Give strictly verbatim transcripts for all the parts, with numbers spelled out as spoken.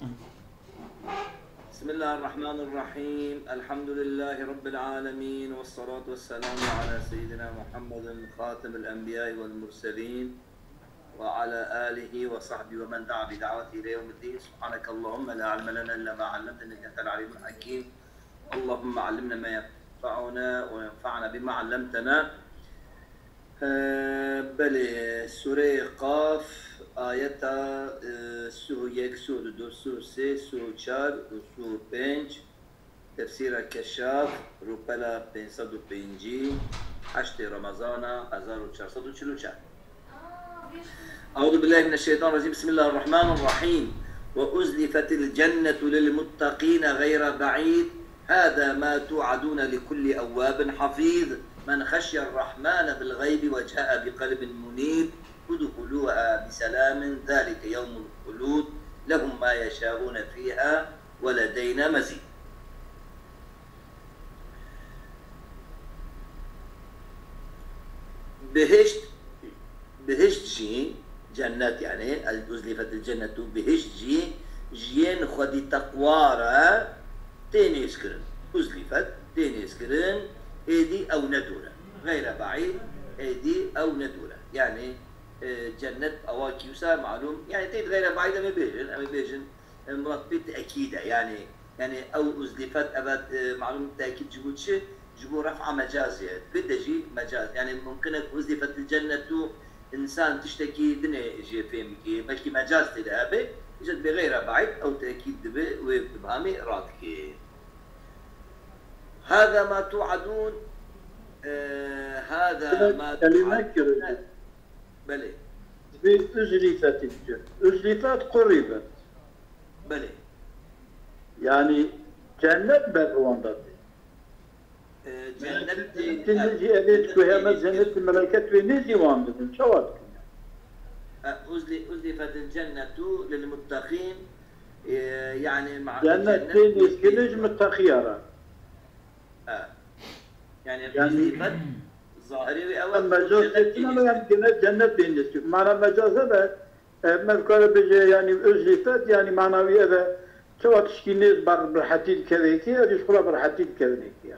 بسم الله الرحمن الرحيم. الحمد لله رب العالمين، والصلاة والسلام على سيدنا محمد خاتم الأنبياء والمرسلين، وعلى آله وصحبه ومن دعا بدعوته إلى يوم الدين. سبحانك اللهم لا علم لنا إلا ما علمتنا إنك أنت العليم الحكيم. اللهم علمنا ما ينفعنا وانفعنا بما علمتنا. Ee, belê, Sûreyê Qaf, ayeta, e, sih û yek, sih û du, sih û sê, sih û çar û sih û pênc, Tefsîra Keşaf, rûpela pênc sed û pêncî, heştê Remezana hezar û çar sed û çil û çar. أعوذ بالله من الشيطان الرجيم. بسم الله الرحمن الرحيم. وأزلفت الجنة للمتقين غير بعيد. هذا ما توعدون لكل أواب حفيظ. من خشي الرحمن بالغيب وجاء بقلب منيب. ادخلوها بسلام ذلك يوم الخلود. لهم ما يشاءون فيها ولدينا مزيد. Bihişt, bihişt jî, cennet yani, el uzlifetil cennetu, bihişt jî, ji yên xwedî teqwa re tê nêzkirin. Uzlifet, tê nêzkirin, êdî ew ne dûr e. Geyre baîd, êdî ew ne dûr e. Yani, e, cennet ewa kî wisa malûm, yani tê geyre baîd em ê bêjin, em ê bêjin, e, Murat pê tekîd e, yani, yani ew uzlifet, evet, e, malûm tekîd ji bo çi? Ji bo ref'a mecazê ye. Pê de jî mecaz. Yani mumkin e ku uzlifetil cennetu insan tiştekî dinê jê fêm bike. Belkî mecaz tê de hebe. Îca dibê geyre baîd ew tekîd dibe wê ibhamê radike. Hâzâ ma tu'adûn, e, hâzâ ma tu'adûn. Belê. Bi uzlifetil cennet. Uzlifet qurîbet. Belê. Yani cennet ber wan de tê. E, cennet tê, cennet tê nêzî, ev ê ku heme cennet û meleket wê nêzî wan dibin. Çawa dikin? E, uzli-, uzlifetil cennetu lil muttaqîn. E, yani ma-, cennet tê nêzkirin ji muttaqiya re. E. Yani, yani uzlifet zahirê wê ew e, mecaz cennet tê nêzkirin. Em gene cennet tê nêzkirin. Mana mecaz e be, E, me dikare bêje, yanî, uzlifet, yanî, mana wî ev e, çawa tişkî nêz ber, bi rehetî dikeve yekê, ev jî ji xwe re bi rehetî dikevin yekê ya.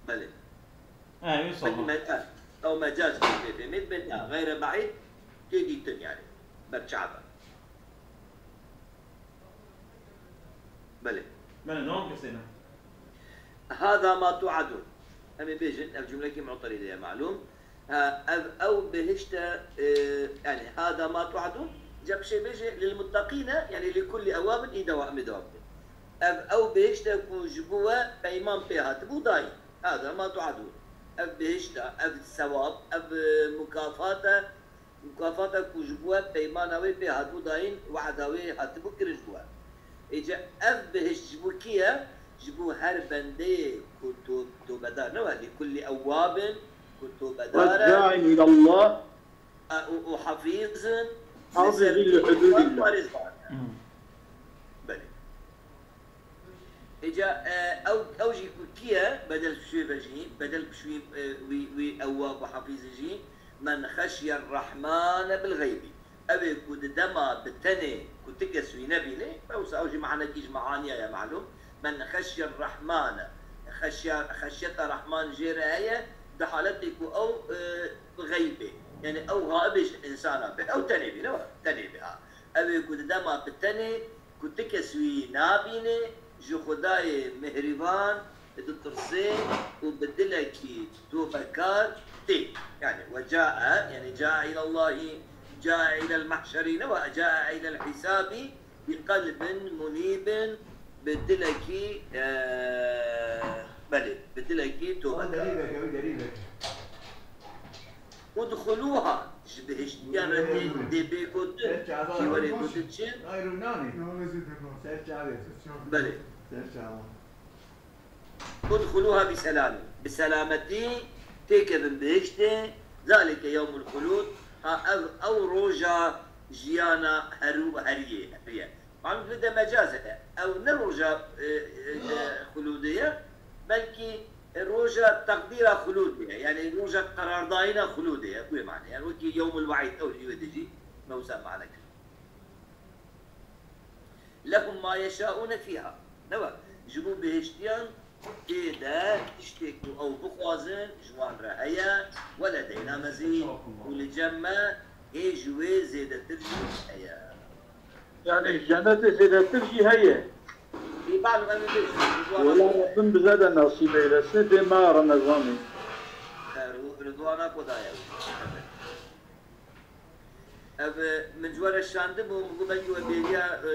Belê. E, wî Belkî sor. me-, e, ew mecaz jî pê fêmê dibin, ya, geyre baîd tê dîtin, yanî, ber çav e. Belê. Belê, ne kesê ne? Hâzâ mâ tu'adûn. Em ê bêjin, ev cumlekî mu'terîde ye, malûm. Ha, ev, ew bihişt e, e, yani, hâzâ mâ tu'adûn, ca pişê bêje, lil muttaqîne, yani, li kulli ewabin, î dewa-, em ê dewam bikin. Ev, ew bihişt e ku ji bo we peyman pê hatibû dayîn. Hâzâ mâ tu'adûn. Ev bihişt e, ev sewab, ev, e, mukafat e, Mukafata ku ji bo we peymana wê pê hatibû dayîn, wehda wê hatibû kirin ji bo we. Êca ev bihişt ji bo kî ye? Ji bo her bendeyê ku to-, tobedar ne we, lî kullî ewwabin, ku tobedar e. Reccain ilallah. E, û, û hafîzin, li ser Hafizin li hududillah. Parêzgar. Hmm. Belê. Îca, e, ew, ew jî ku kî ye, bedel pişwê ve jî, bedel pişwî, e, wî, wî ewwab û hafîz jî, men xeşye rehmane bil xeybî. Ew ê ku di dema bi tenê ku ti kes wî nebîne, ew sa ew jî mehanekî ji mehaniya ye malûm. Men xeşye rehmane, xeşya, xeşyeta rehman jê re heye, di haletê ku ew, e, bi xeybê, yani ew xaibê ji insana be, ew tenê bîne, tenê be ha. Ew ê ku di dema bi tenê, ku ti kes wî nabîne, ji Xwedayê mihrîvan ditirse û bi dilekî tobekar tê. Yani, we cae, yani cae ilallahî, cae ilel mahşerî, ne we cae ilel hîsabî, bi qelbin munîbin, bi dilekî, e, belê, bi dilekî tobekar. Derî veke, wî derî veke. Udxuluha, ji bihiştiyan re tê, tê bê gotin, jî werê gotin çi? Belê. Udxuluha bi selam. Bi selametî têkevin bihiştê. Zalike yewmul xulud. Ha, ev, ew roja jiyana herû heriyê, heriye. Malûm li de mecaz e. Ew ne roja, e, e, e, xulûdê ye, belkî roja teqdîra xulûdê ye. Yani roja qerardayîna xulûdê ye. Wê mane. Yani wekî yewmul weîd ew jî wê de jî me wisa mane kir. لهم ما يشاءون فيها. Ne we, ji bo bihiştiyan tê de tiştê ku ew bixwazin ji wan re heye, we ledeyna mezîd, û li cem me hê ji wê zêdetir jî heye. Yani cennetê zêdetir jî heye. Ê, bal, em ê bêjin, ji wan Wela re Rabbim bize de nasîb eylesin, dê me Remezanê. Xêr û ridwana xwe daye. Ev, e, min ji we re şandibû, min got belkî we bêriya, e,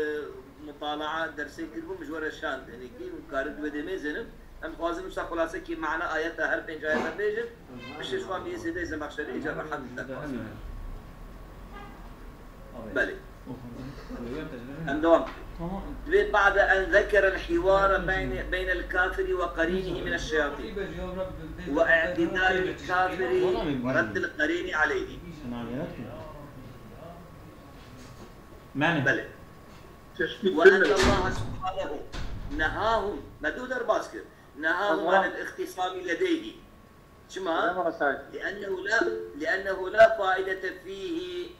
mutalaa dersê kiribû, min ji we re şand. Hinekî min karin di wê demê zênim. Em dixwazin wisa xulasekî mana ayeta her pênc ayeta bêjin. Piştî ji wan biyê Seydê Zemaxşerî îcar rehet dixwazin. Belê. Em devam. Tamam. Ve ba'de en zekere el-hiwara beyne, beynel kafiri ve karinihi mineş-şeyatin. Ve i'tidalil kafiri ve reddil karini aleyhi. Belê. Ve enne Allah subhanehu nehahum, me du derbas kir. Nehahum anil ihtisami ledeyhi. Çima? Lîennehu la, lîennehu la faidete fîhî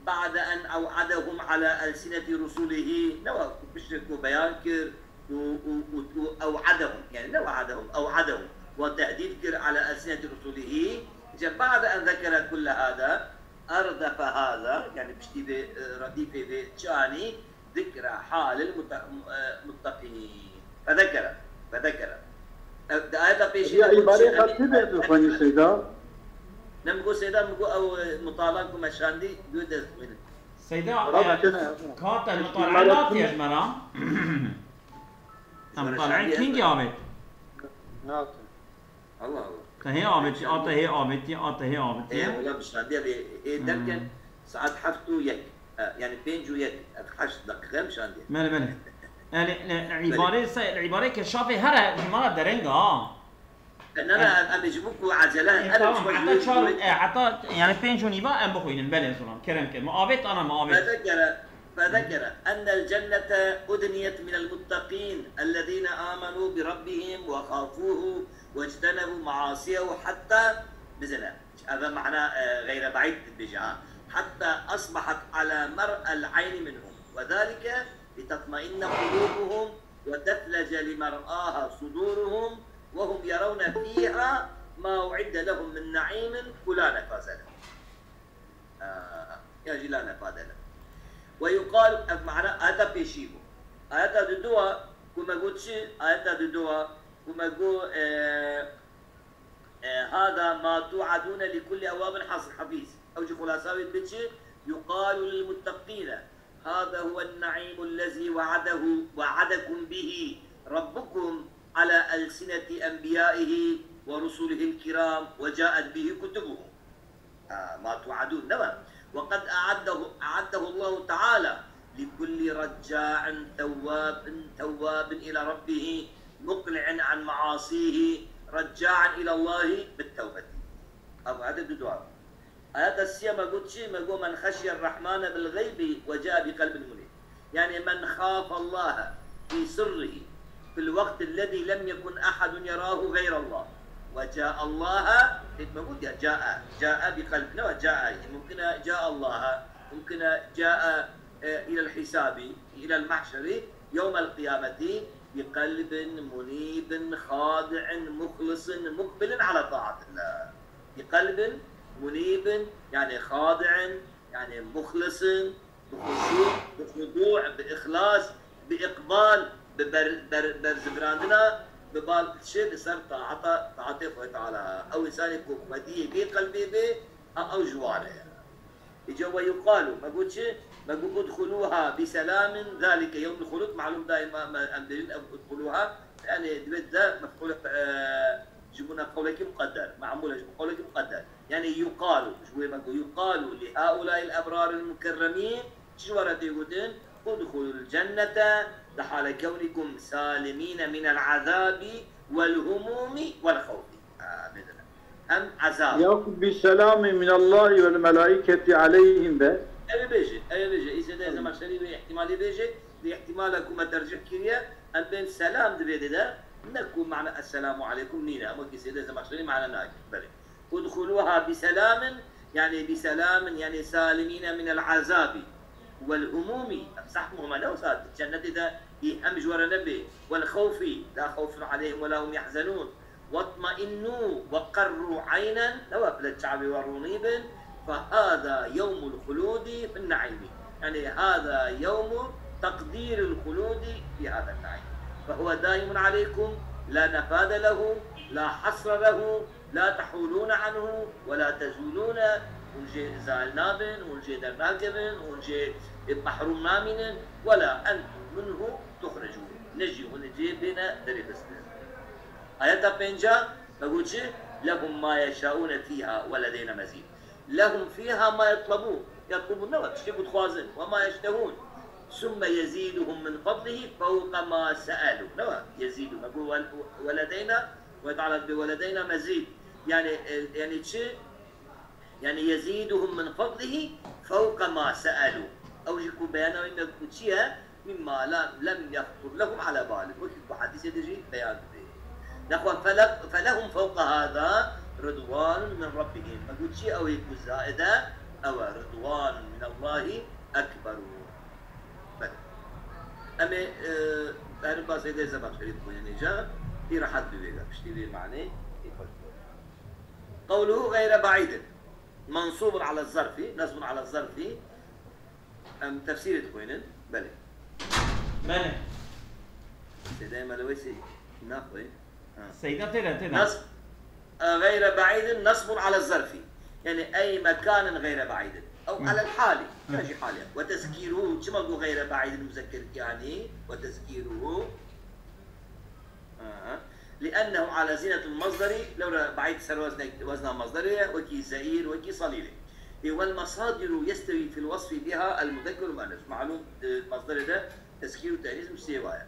ba'de en ew'adehum ala elsineti rusulihi. Ne wa ku piştre ku beyan kir û, û, û, û ew'adehum. Yani ne wa'adehum, ew'adehum. Wa tehdîd kir ala elsineti rusulihi. Îca ba'de en zekere kulle hada, erdefe hada. Yani piştî vê, e, redîfê vê çi anî? Zikre halil mute-, e, muttaqîn. Fezekere. Fezekere. Ev, di ayeta pêşî Ya de got îbarê şey, xwe tî bê tu xwenî Seyda? Ne, min got Seyda, min got ew, e, mutala ku me şandî, dû dest xwînin. Seyda, Rab e, çene. Kate Eşkî mutala mara natiye çene. Ji me ra? Em Ji me mutala şandî kîngî ez avêt? Nate. Allah Allah. Te hê avêtî, a te hê avêtî, a te hê avêtî. Ê, wela bi şandiye lê, ê, Hmm. derken saet heft û yek. E, yani pênc û yek, e, heşt deqîqe em şandiye. Belê, belê. Yani, e, Belê. îbarê se, îbarê keşafê here ji me re dereng e, ha. E, ne, ne, em, em ji bo ku acele, Ê, em tamam, ji bo heta çar, e, heta, yani pênc û nîva em bixwînin, belê zilam, kerem ke. Me avêt, ana me avêt. Fezekere, fezekere, ennel cennete udniyet minel muttaqîn, ellezîne amenu bi rabbihim ve xafuhu, واجتنبوا معاصيه حتى bizine. Ev e mana, e, gayre baîd dibêje, ha. Hatta asbahat ala mer'el ayni minhum. Ve zalike litatmainne kulubuhum ve teslece limer'aha suduruhum ve hum yerawne fiha ma uidde lehum min naimin ku la nefade lehum. E, ya jî la nefade lehum. Ve yuqal, ev mana ayeta pêşî bû. Ayeta duduwa ku me got çi? Ayeta duduwa ku me got, e, E, hada ma tu'adune li kulli ewabin has-, hafiz. Ew jî xulasa wê dibe çi? Yuqalu lil muttaqîne, hada huwen naîmu lezî we'adehu, we'adekum bihî rabbukum ala elsineti enbiyaihi ve rusulihil kiram ve caet bihî kutubuhum. Ha, ma tu'adun, değil mi? Ve kad a'addehu, a'addehu Allahu Teala li kulli recca'in tevvabin, tevvabin ila rabbihi, muqli'in an maasihi, recca'an ila Allahi bit tevbeti. Ev ayet du dua. Ayeta sîya me got çi? Me got, "Men xeşiyer Rahmane bil gaybi ve ca'a bi kalbin munîb." Yani, "Men xafe Allahe fi sirrihi fil waqti lezî lem yekun ahadun yerahu gayrallah ve ca'a Allahe." Hêt me got ya, ca'a, ca'a bi kalbin, ne ve ca'a. Mumkin e ca'a Allahe, mumkin e ca'a, e, ilel hisabi, ilel mahşeri, yevmel qiyameti, bi kalbin munîbin, xadi'in, muxlisin, mukbilin ala taatillah. Bi kalbin munîbin, yani xadi'in, yani muxlisin, bi xuşû, bi xudû, bi îxlas, bi îqbal, bi ber-, ber-, berzibirandina, bi bal çi li ser taata, taatê Xwedê Teala. Ew însanê ku xwediyê vê qelbê bê, a ew ji wan e. Îca ve yuqalu, me got çi? Me got, "Udxuluha bi selamin, zalike yewmul xulud." Malum daîma me, em bêjin ev udxuluha, yani divê de mef'ul, e, ji bo qewlekî muqedder, me'mûl e ji bo qewlekî muqedder. Yani yuqalu, ji wê me got, "Yuqalu li haulâil ebraril mukerremîn." Çi ji we re tê gotin? "Udxulul cennete di hale kewnikum salimîne minel azabî vel humûmî vel xewfî." Ha, bêdine. Em ezab. Ya bi selamî minallahi vel melaîketi aleyhim be. Ev ê bêje, ev ê bêje. Îsê de Zemexşerî vê îhtîmalê bêje, vê îhtîmala ku me tercih kiriye, em bên selam di vê de de, ne ku mane esselamu aleykum nîne, ama ki Sêdê Zemexşerî mane nake. Belê. Udxuluha bi selamin, yani bi selamin, yani salimîne minel azabi. والهموم، em zehf muhmele wisa di cennetê de î hem ji we re nebe. والخوف، لا خوف عليهم ولا هم يحزنون. واطمئنوا وقروا عينا، ne we bi çavê we ronî bin. فهذا يوم الخلود في النعيم. Yani هذا يوم تقدير الخلود في هذا النعيم. فهو دائم عليكم لا نفاد له، لا حصر له، لا تحولون عنه ولا تزولون. Hûn jê zal nabin, hûn jê dernakevin, hûn jê mehrûm namînin. ولا أنتم منه تخرجون. Ne jî hûn ê cê bêne derê bistînin. Ayeta pênca, me got çi? لهم ما يشاءون فيها ولدينا مزيد. لهم فيها ما يطلبون. يطلبون ne we, tiştê ku dixwazin. وما يشتهون. ثم يزيدهم من فضله فوق ما سألوا. Ne we? يزيد. Me got ول-, ولدينا، we Teala dibê ولدينا مزيد. Yani, e, yani çi? Yani يزيدهم من فضله فوق ما سألوا. Ew jî ku beyana wî me ku çi ye? مما لا، لم يخطر لهم على بال. Wekî ku hadîsê de jî beyan dibe. Nexwe فل-، فلهم فوق هذا رضوان من ربهم. Me got çi ew ê ku zaide, ew e رضوان من الله أكبر. Belê. Em ê, e, berin basê de Zemakşerî bixwînin îca. Î rehet bi vê ve. Piştî vê manê, î xweş bi. قوله غير بعيد منصوب على الظرف، نصب على الظرف. Em tefsîrê dixwînin. Belê. Belê. Sêdayê Meleweysî naxwê. Ha. Seyda têde, têde. نصب، آه، غير بعيد نصب على الظرف. Yani أي مكان غير بعيد. أو Hı. على الحال. Hı. Yan jî hal e. وتذكيره. Çima got غير بعيد muzekker yani? وتذكيره. Aha. لأنه على زينة المصدر، lewra بعيد ser weznek-, wezna مصدر e, wekî زئير، wekî صليل e. E, والمصادر يستوي في الوصف بها المذكر والمؤنث. Malûm, e, مصدر de tezkîr û te'nîs û sêwa ye.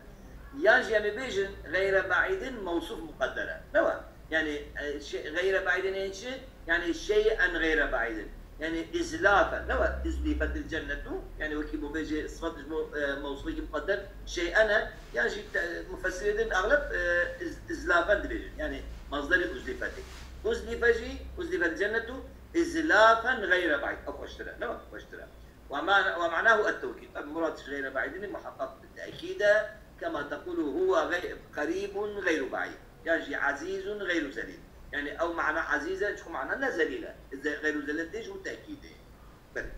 Yan jî em ê bêjin غير بعيد موصوف مقدر e. Ne we? Yani, e, şey, غير بعيد ên çi? Yani شيئا غير بعيد. Yani إزلافا. Ne we? أزلفت الجنة. Yani wekî bo bêjê sifet ji bo, e, mewsufekî muqedder شيئا e. Yan jî te-, mufessirê din exleb, e, iz-, إزلافا dibêjin. Yani مصدر أزلفت. أزلف jî، أزلفت الجنة إزلافا غير بعيد. Ew xweştir e. Ne we? Xweştir e. ومعنى-، ومعناه التوكيد. Tabi murad ji غير بعيد ên muheqeq bi tekîd e. كما تقول هو غي-، قريب غير بعيد. Yan jî عزيز غير ذليل. Yani ew mana ezîz e, çiqu mana ne zelîl e. Ze-, غير ذليل tê ji bo tekîdê. Belê.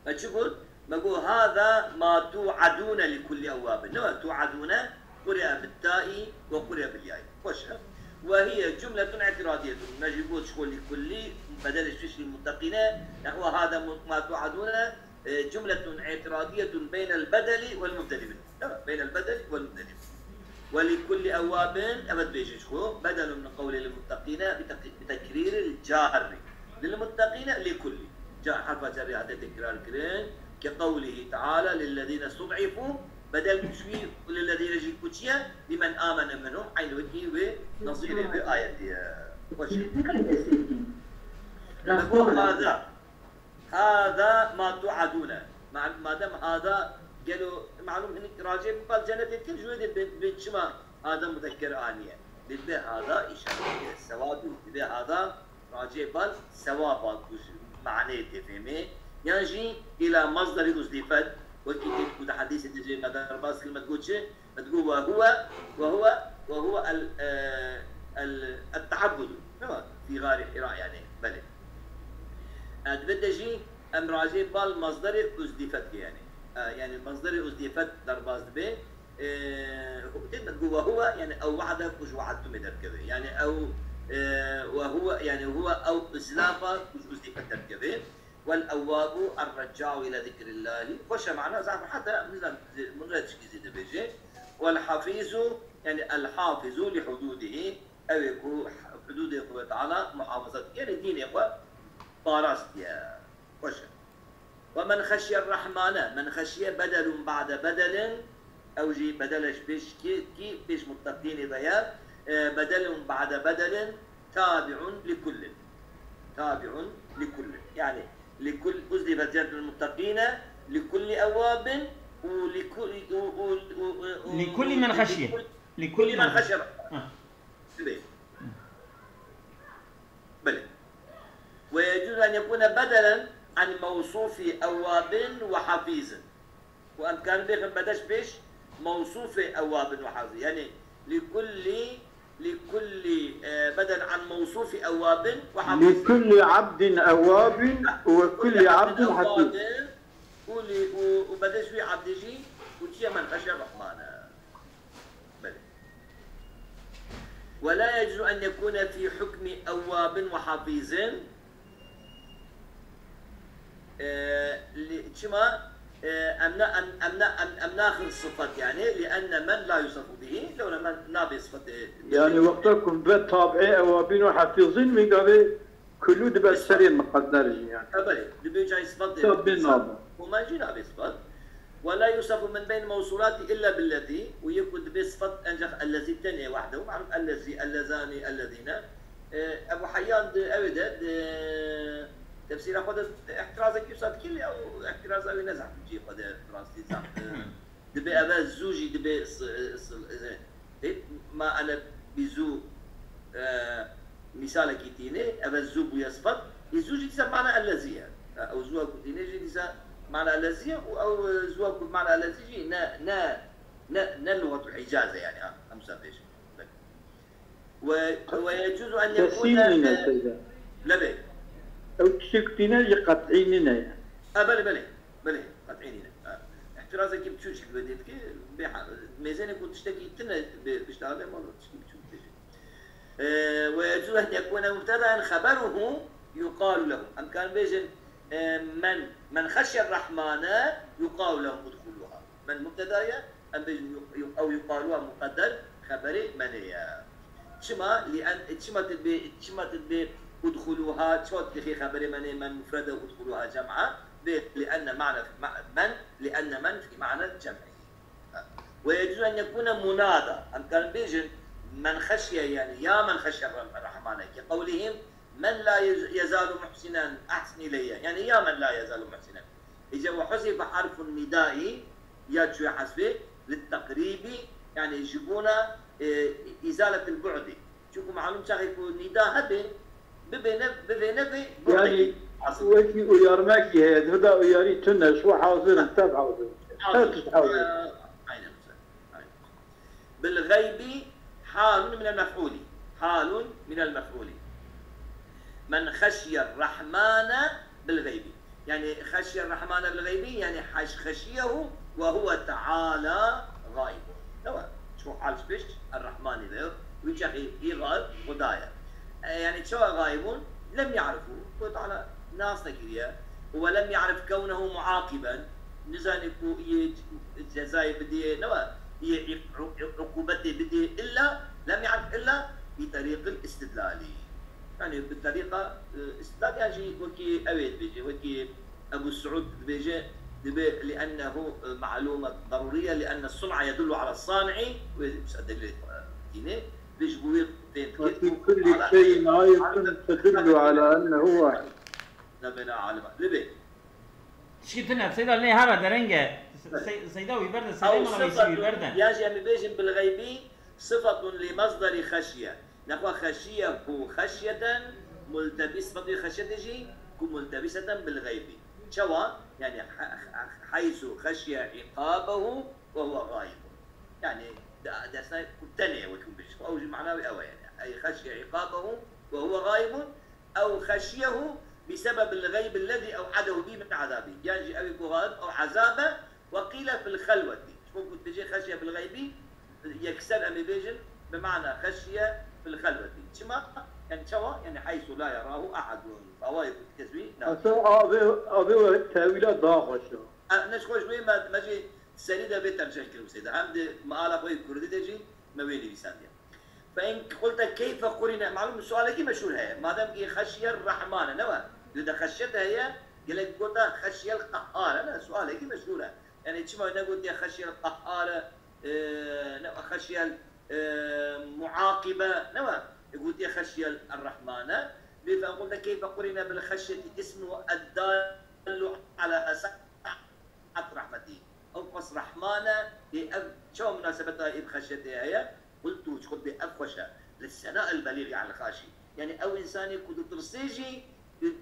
Me çi got? Me got, هذا ما توعدون لكل أواب. Ne we? توعدون قرئ بالتاء وقرئ بالياء. Xweş e. وهي جملة اعتراضية. Me jî got, çiqu لكل، bedel ji للمتقين. Nexwe هذا م-، ما توعدون e, جملة اعتراضية بين البدل والمبدل منه. Tamam, بين البدل والمبدل منه. ولكل أواب, evet, bêjin ji xwe, بدل من قول للمتقين بتق-، بتكرير الجار. للمتقين لكل. Car, harfa carê hate tekrar kirin. كقوله تعالى للذين استضعفوا, bedel ji wî للذين jî ku çi ye? لمن آمن منهم, eyn wekî wê nezîrê vê ayetê ye. Xweş. Nexwe hada. هذا ما توعدون. Ma-, madem hada gelo, malûm hinek racê bi bal cenetê dikin, ji wê dê bi, bi çima hada mudekker aniye? Dê bi hada îşare dike, sewabî, dê bi hada racê bal sewaba ku ji manê tê fêmê. Yan jî îla masderî uzdîfet, wekî dê ku di hedîsê de jê me derbas kir, me digot çi? Digo, وهو، وهو، وهو ال-، e, el-, التعبد. Tamam. في غار حراء yani. Belê. E, dibe de jî em racê bal masderê uzdîfet ke yani. E, yani masderê uzdîfet derbas dibe. E, tê digo, وهو yani ew wa'de ku ji wa'edtumê derdikeve. Yani ew, e, وهو yani هو ew izlafa ku ji uzdîfet derdikeve. والأواب الرجاع إلى ذكر الله. Xweş e, mana zaf rehet e, em nizan, min re tişkî zêde bêje. والحفيظ, yani الحافظ لحدوده, ew ê ku hududê Xwedê Teala muhafaza dike, yani dînê xwe parast diye. Xweş e. ومن خشي الرحمن, من خشي بدل بعد بدل, ew jî bedel e ji pêş kî, kî pêş muttaqînê ve ye. E, بدل بعد بدل تابع لكل. تابع لكل. Yani لكل, أزلفت جنة المتقين لكل أواب ولكل، و، و، و، و، لكل من خشي. لكل، لكل من خشي. Ha. Belê. ويجوز أن يكون بدلا عن موصوف أواب وحفيظ. وأم كان بيخن بدش بيش موصوف أواب وحفيظ. يعني لكل، لكل، آه، بدل عن موصوف أواب وحفيظ. لكل عبد أواب وكل عبد حفيظ. ولي-، و-، وبدش بي عبد جي، وتيا من خشي الرحمن. بلى. ولا يجوز أن يكون في حكم أواب وحفيظ، آه، ل-، چما، آه، أمنا-، أم-، أمنا-، أم-، أمناخ الصفات، يعني، لأن من لا يوصف به، لولا من نابي صفة، آه، يعني، وقتا كن بيت تابعي أوابين وحفيظين، ميقابي كلو دبا سرين مقدر جي، يعني. آه، بلى، دبي جاي صفات، صفات بين نابي. وما جي نابي صفات. ولا يوصف من بين موصولات إلا بالذي، ويكون بصفة أنجخ الذي تني وحده، معروف الذي، اللذان، الذين. آه، أبو حيان د-، أوي ده، د-، تفسير أخو ده احتراز كيف صار كل أو احتراز أوي نزح بجي أخو ده احتراز دي زح. دبي أبا زوجي دبي ص-، ص-، إيه، ما أنا بزو، آه، مثال كيتيني، أبا زو بو يصفت، يزوجي ديسا معنى الذي، أو زو كوتيني جي ديسا معنى الذي، أو زو كوت معنى الذي جي، نا، نا، نا، نا لغة الحجاز يعني، آه، أمسا بيش. و-، ويجوز أن يكون تسيني نسيدا. لبي. أو تشكتينا يقطعيني نيا. آه، بلي، بلي، بلي، قطعيني نيا. آه. احترازك بتشوش كبديتك، بيحا-، ميزانك وتشتكي تنا ب-، بشتغل ما تشكي بتشوش. آه، ويجوز أن يكون مبتدأ خبره يقال له. أم كان بيجن، آه، من، من خشي الرحمن يقال له ادخلوها. من مبتدايا، أم بيجن يق-، يق-، أو يقالوها مقدر خبر من يا. چما؟ لأن، چما تدبي، چما تدبي ادخلوها، چما تدخي خبر من، من مفردة ادخلوها جمعة؟ ب-، لأن معنى م-، من، لأن من في معنى الجمع. ويجوز أن يكون منادى. أم كان بيجن من خشي، يعني، يا من خشي الر-، الرحمن، كقولهم: "من لا يز-، يزال محسنا أحسن إلي"، يعني، يا من لا يزال محسنا. إجا وحذف حرف النداء، يا شو حذفه، للتقريب، يعني، يجبون، إيه، إزالة البعد. Çunku malûm çaxê ku nîda hebe, bibe ne, bibe nebe, Yani, bu'dekî hasil. Wekî uyarmekî heye, dibida uyarî tune, şu hazir in, tev hazir in. Her tişt hazir in. Aynen. Aynen. بالغيب حال من المفعول. حال من المفعول. من خشي الرحمن بالغيب. Yani, خشي الرحمن بالغيب, yani, haş-, خشيه وهو تعالى غائب. Ew e, çi hal ji pêş, Er-Rehmanî de, wî çaxê î gaib Xuda ye. E, yani, çawa gaibûn? Lem ya'rifû, Xwedê Teala nas nekiriye. Ve lem ya'rif kewnehu muaqiben, nizane ku yê cezayê bidê, ne we, yê î-, î-, uqubetê bidê, illa, lem ya'rif illa bi terîqil istidlalî. Yani, bi terîqa, e, istidlal, yan jî wekî ew ê dibêje, wekî Ebu Suud dibêje, dibe, لأنه معلومة ضرورية، لأن الصنع يدل على الصانع، wê, mesela, delîlê, e, dînê, dibê ji bo wê tên dike, وفي كل شيء آية تدل على أنه واحد. Nebêna alima. Dibe. Tişkî tune, Seyda, lê hera dereng e. Sey-, Seyda wî berde, Seyda mala wî sî wî berde. Yan jî em ê bêjin bil xeybî, sıfatun li masderi xeşye. Nexwe xeşiyehu xeşyeten, multebis, sıfatê xeşyetê jî ku multebiseten bil xeybî. Çawa? Yani, he-, he-, heysu xeşye iqabehu ve huve gaibun. Yani, de-, dersna ku tenê wekî bêjin. Ew jî mana wî ew e yani. Ey xeşye iqabehu ve huve gaibun. أو خشيه بسبب الغيب الذي أوعده به من عذابه. Yan jî ew ê ku gaib ew ezab e, وقيل في الخلوة. Çimkî ku dibêje خشي بالغيب, yekser em ê bêjin, bi mana خشي في الخلوة. Çima? Yani çawa? Yani حيث لا يراه أحد. Awayê ku kes wî nabe. Aslında avê, avê we tewîla daha xweş e. E, ne ji xwe ji wê me, me jî serî de vê tercih kirin Seyda. Hem di meala xwe yê kurdî de jî me wê nivîsandiye. فإن قلت كيف قرن، malûm sualekî meşhûr heye. Madem ki خشي الرحمن ne we, li de xeşyet heye, gelek gota خشي القهار ne, sualekî meşhûr e. Yani çima negotiye خشي القهار, e, ne خشي ال-, e, muaqibe ne we, e, gotiye خشي الرحمن. Lê فإن قلت كيف قرن بالخشية اسمه الدال على سعة رحمته. Ew qas rehman e, ê ev çawa munasebeta ê bi xeşyetê heye? قلت, ji xwe dibê ev xweş e. للثناء البليغ على الخاشي. Yani ew însanê ku ditirsê jî,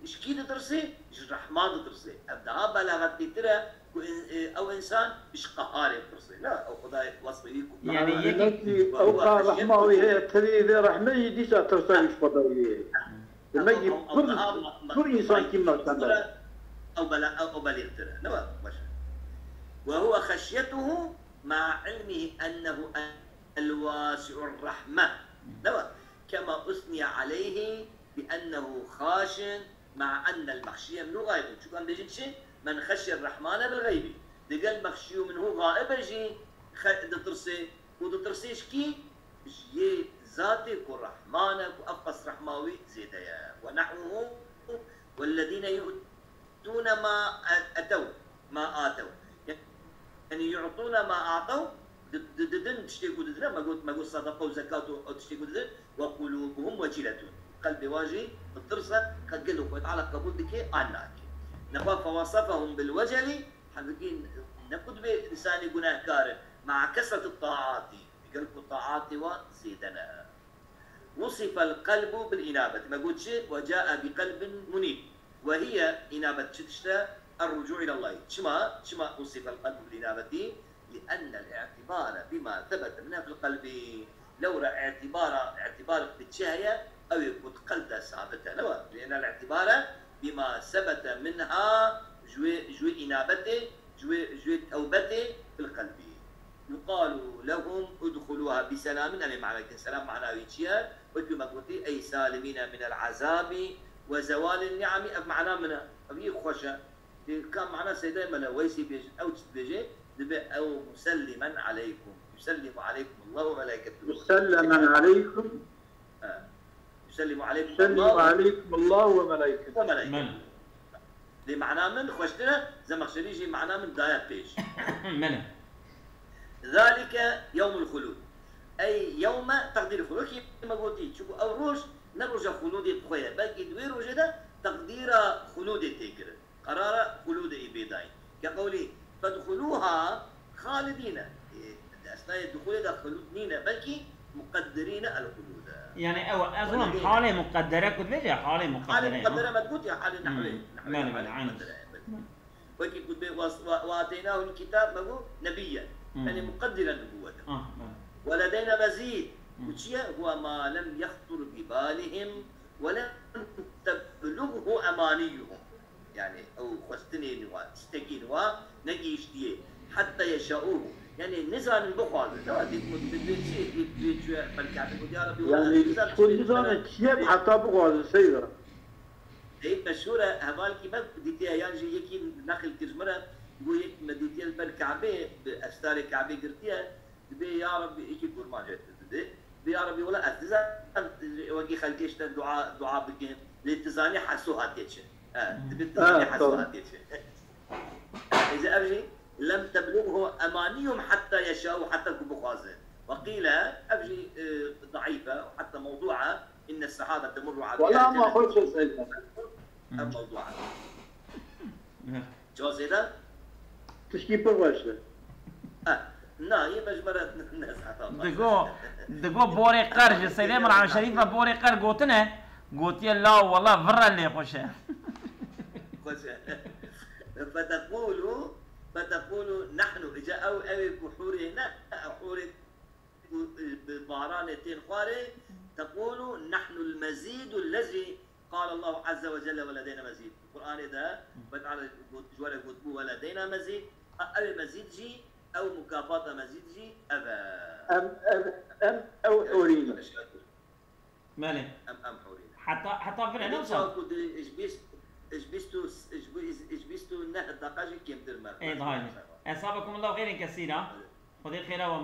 ji kî ditirsê? Ji Rehman ditirsê. Ev daha belaxetîtir e ku in-, e, ew însan ji qeharê ditirsê. Ne, ew Xwedayê wesfê wî ku Yani qehar e. Yek- Demek ki Ve huve ewka rehma wî xeşyetuhu. Heye, tirî vê rehmeyî dîsa tirsa wî ji Xwedayê. Demek ki Ew, ew pir, daha ma-, ma-, pir însan kî ma-, mertebe. Ew bela-, ew, ew belêxtir e. Ne, baş e. Ve huve xeşyetuhu ma ilmihi ennehu el-wasi'ur rahme. Ne, kema usniye aleyhi bi ennehu xaşin ma ennel mexşiye minhu gaibun. Çunku em bêjin çi? Men xeşye rehmane bil gaybi. Digel mexşiyu minhu gaibe jî xe-, ditirsê û ditirsê ji kî? Ji yê zatê ku Rehman e, ku ev qas rehma wî zêde ye. Ve nehwuhu, wellezîne yu'tûne ma etew, ma atew. Yani yu'tûne ma atew, di-, di-, didin tiştê ku didin, me got, me got sedeqa û zekat û, û tiştê ku didin, ve qulûbuhum veciletûn. Qelbê wan jî ditirse, ka gelo Xwedê Teala qebûl dike, an nake. Nexwe fewesefehum bil veceli, Hevgîn ne ku dibê însanê gunehkar e, ma kesret taatî, gel ku taatê wan zêde ne. Wusifel qelbu bil înabet. Me got çi? Ve cae bi qelbin munîb. Ve hiye înabet çi tişt e? Er rucu ilallah. Çima? Çima wusifel qelbu bil înabetî? Li ennel i'tibare bima sebete minha fil qelbi. Lewra îtibara, îtibarek bi çi heye? Ew ê ku di qelb de sabit e, ne wa? Li ennel îtibare bima sebete minha, ji wê, ji wê înabetê, ji wê, ji wê tewbetê fil qelbî. Yuqalu lehum udxuluha bi selamin, em ê mana bikin. Selam mana wî çi ye? Wekî me gotî, ey salimîne minel azabi ve zewalin ni'ami, ev mana min e. Ev yek xweş e. Ka mana Seydayê Mele Weysî bêjin, ew çi dibêje? Dibe ew musellimen aleykum. Yusellimu aleykum Allahu ve melaiketuhu. Musellemen aleykum. Ha. Yusellimu aleykum Yusellimu Allahu. Aleykum Allahu ve melaiketuhu. Ve melaiketuhu. Mele. Lê mana min xweştir e, Zemexşerî jî mana min daye pêş. Mele. Zalike yewmul xulud. Ey yewme teqdîr xulud. Wekî me gotî, çunku ew roj ne roja xulûdê bi xwe ye. Belkî di wê rojê de teqdîra xulûdê tê kirin. Qerara xulûdê yê pê dayîn. Ke qewlî fedxulûha xalidîne. Ê, di esnayê dixulê de xulûd nîne, belkî muqeddirîne el xulûd e. Yani ew ez wan halê muqeddere ku dibêje, halê Halê muqeddere. muqeddere me gotî, halê nehwê. Hmm. Nehwê Belê, halê belê, aynen. muqeddere. Belê. Wekî ku dibê was-, wa-, wa ateynahu l-kitab me got, nebiyyen. Hmm. Yani muqeddiren nubuwwete. Ah, belê. Ve ledeyna mezîd. Hmm. Û çi ye? Huwa ma lem yextur bi balihim ve lem teblughu emaniyuhum. Yani ew xwestinên wa, istekên wa negihiştiye. Hetta yeşauhu. Yani nizanin bixwazin. Ne wa dît mu dibê çi? Dibê çi? Belkî heta got, ya Rabbi, Yani nizanin tu çi nizane çi ye heta bixwazin seyda. Ey meşhur e, hevalkî me dîtiye, yan jî yekî neqil kir ji min re, got yek me dîtiye li ber Kabê, bi estarê Kabê girtiye, dibê ya Rabbî, yekî kurmancê didê. Dibê ya Rabbî, wela ez nizanim wekî xelkê ji te dua, dua bikin, lê tu zanî Heso hatiye çi. He, dibê tu zanî Ha, Heso tamam. Hatiye çi. Êzî ev jî, lem teblughu emaniyum hetta yeşau, hetta ku bixwazin. Ve qîle, ev jî, e, daîf e, hetta mewdû e, inne sehaba temurru ala Wala ehli ma cennet. xweş e seyda. Ev mewdû e. Cazê de? Tişkî pir xweş e. Eh, na, yê me ji me re nezeheta. Digo, digo borê qer ji Seydê Mirhan Şerîf ve borê qer gotine, gotiye la wala virre lê xweş e. Xweş e. Fetekulu, fetekulu nahnu, îca ew, ew ê ku hûrê ne, hûrê ku, e, bi baranê tên xwarê, tekulu nahnu l-mezîdu lezî qal Allahu azze ve celle ve ledeyna mezîd. Qur'anê de, Xwedê Teala got, ji we re gotbû ve ledeyna mezîd, ha, ew ê mezîd jî, ew mukafata mezîd jî, ev e. Em, em, em, ew hûrî ne. Belê. Em, em hûrî ne. Heta, heta vire ne Dîsa wisa? Ku di, ji bîst, ji bîst û, ji bî-, ji bîst û neh deqa jî kêmtir me. Ê, daha ne. Esabekum Allah xêrên kesîra. Xwedê xêra we